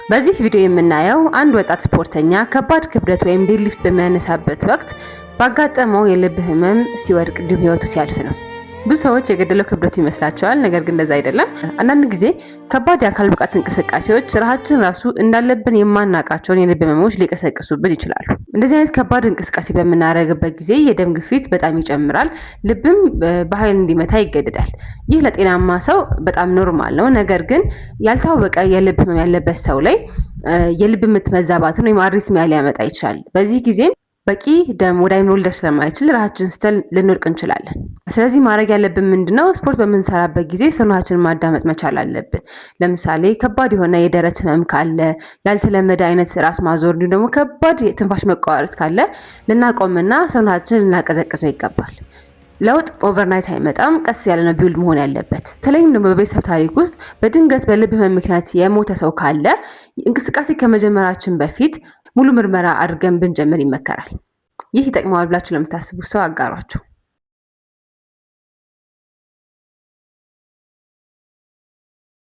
በዚህ ቪዲዮ የምናየው አንድ ወጣት ስፖርተኛ ከባድ ክብደት ወይም deadlift በሚያነሳበት ወቅት ባጋጠመው የልብ ህመም ሲወድቅ እንዲሁም ህይወቱ ሲያልፍ ነው። ብዙ ሰዎች የገደለው ክብደቱ ይመስላቸዋል። ነገር ግን እንደዛ አይደለም። አንዳንድ ጊዜ ከባድ የአካል ብቃት እንቅስቃሴዎች ራሳችን ራሱ እንዳለብን የማናውቃቸውን የልብ ህመሞች ሊቀሰቅሱብን ይችላሉ። እንደዚህ አይነት ከባድ እንቅስቃሴ በምናደርግበት ጊዜ የደም ግፊት በጣም ይጨምራል፣ ልብም በኃይል እንዲመታ ይገደዳል። ይህ ለጤናማ ሰው በጣም normal ነው። ነገር ግን ያልታወቀ የልብ ህመም ያለበት ሰው ላይ የልብ ምት መዛባትን ወይም arrhythmia ሊያመጣ ይችላል። በዚህ ጊዜም በቂ ደም ወደ አይምሮ ሊደርስ ስለማይችል ራሳችንን ስተን ልንወድቅ እንችላለን። ስለዚህ ማድረግ ያለብን ምንድነው? ስፖርት በምንሰራበት ጊዜ ሰውነታችንን ማዳመጥ መቻል አለብን። ለምሳሌ ከባድ የሆነ የደረት ህመም ካለ፣ ያልተለመደ አይነት ራስ ማዞር፣ እንዲሁም ደግሞ ከባድ የትንፋሽ መቋረጥ ካለ ልናቆምና ሰውነታችንን ልናቀዘቅዘው ይገባል። ለውጥ overnight አይመጣም። ቀስ ያለ ነው build መሆን ያለበት። በተለይም ደግሞ በቤተሰብ ታሪክ ውስጥ በድንገት በልብ ህመም ምክንያት የሞተ ሰው ካለ እንቅስቃሴ ከመጀመራችን በፊት ሙሉ ምርመራ አድርገን ብንጀምር ይመከራል። ይህ ይጠቅመዋል ብላችሁ ለምታስቡ ሰው አጋሯቸው።